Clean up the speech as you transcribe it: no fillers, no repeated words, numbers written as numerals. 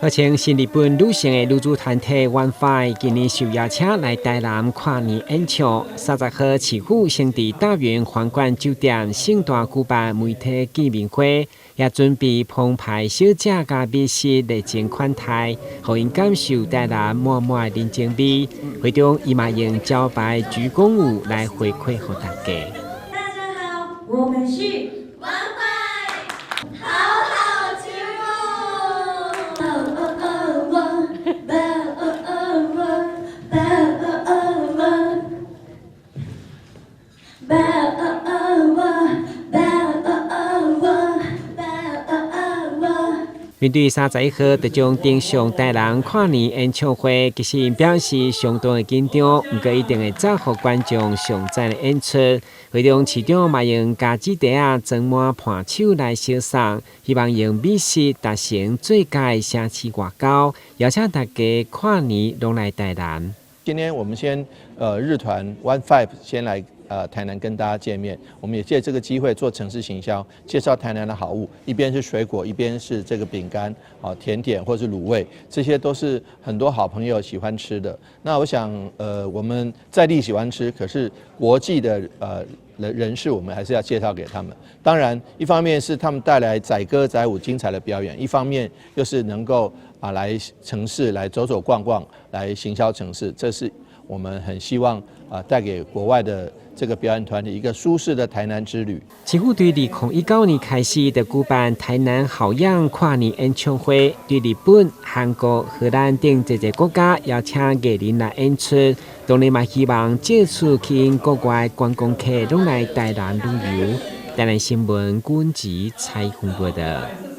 號稱新日本女性的女子團體 One Five 今年受邀請來台南跨年演唱。30號市府先佇大園皇冠酒店盛大舉辦媒體見面會，也準備澎湃小食佮美食熱情款待，予𪜶感受台南滿滿的人情味。會中伊嘛用招牌鞠躬舞來回饋予大家。大家好，我們是 One Five，好好節目。哦哦哦哦哦哦哦哦哦哦哦哦哦哦。面對31號就將登上台南跨年演唱會，其實𪜶表示相當的緊張，毋過一定會讚予觀眾上讚的演出。會中市長嘛用加子袋仔裝滿伴手來相送，希望用美食達成最佳的城市外交，邀請大家跨年攏來台南。今天我們先日團 One Five 先來台南跟大家見面，我們也借這個機會做城市行銷，介紹台南的好物，一邊是水果，一邊是這個餅乾，啊甜點或是滷味，這些都是很多好朋友喜歡吃的。那我想，我們在地喜歡吃，可是國際的人士，我們還是要介紹給他們。當然，一方面是他們帶來載歌載舞精彩的表演，一方面又是能夠啊來城市來走走逛逛，來行銷城市，這是我們很希望啊帶給國外的這個表演團體一個舒適的台南之旅。市府對2019年開始就舉辦台南好樣跨年演唱會，對日本、韓國、荷蘭等濟濟國家邀請藝人來演出，當然嘛希望藉此吸引國外觀光客攏來台南旅遊。台南新聞君子采訪報導。